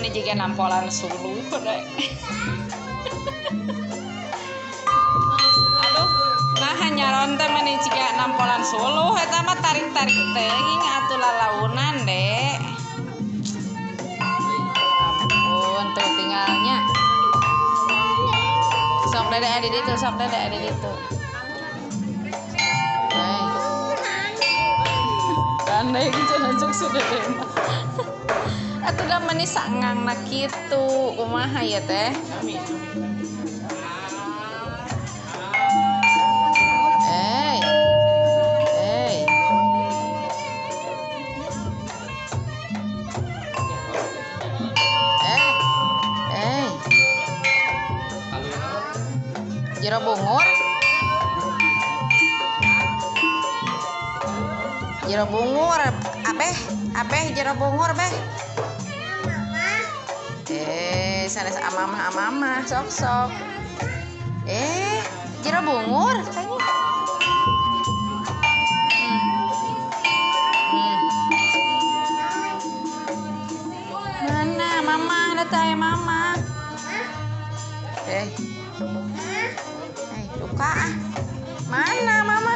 meni jiga nampolan suluh deh. Aduh, nah nyaron teh meni jiga nampolan suluh eta mah tarik-tarik teuing atuh lalaunan dek. Ampun tuh tinggalnya. Sok dede ada di ditu, sok dede ada di ditu. Hei. Gandeng cenah cek si dede mah. Atuh da meni sangangna kitu, kumaha ieu teh? Eh. Eh. Eh. Eh. Jero bungur. Jero bungur, abeh, abeh jero bungur beh. Eh, sanes amamah amamah, sok sok. Eh, jero bungur kayaknya. Mana mama, data ya mama. Eh. Eh, luka ah. Mana mama?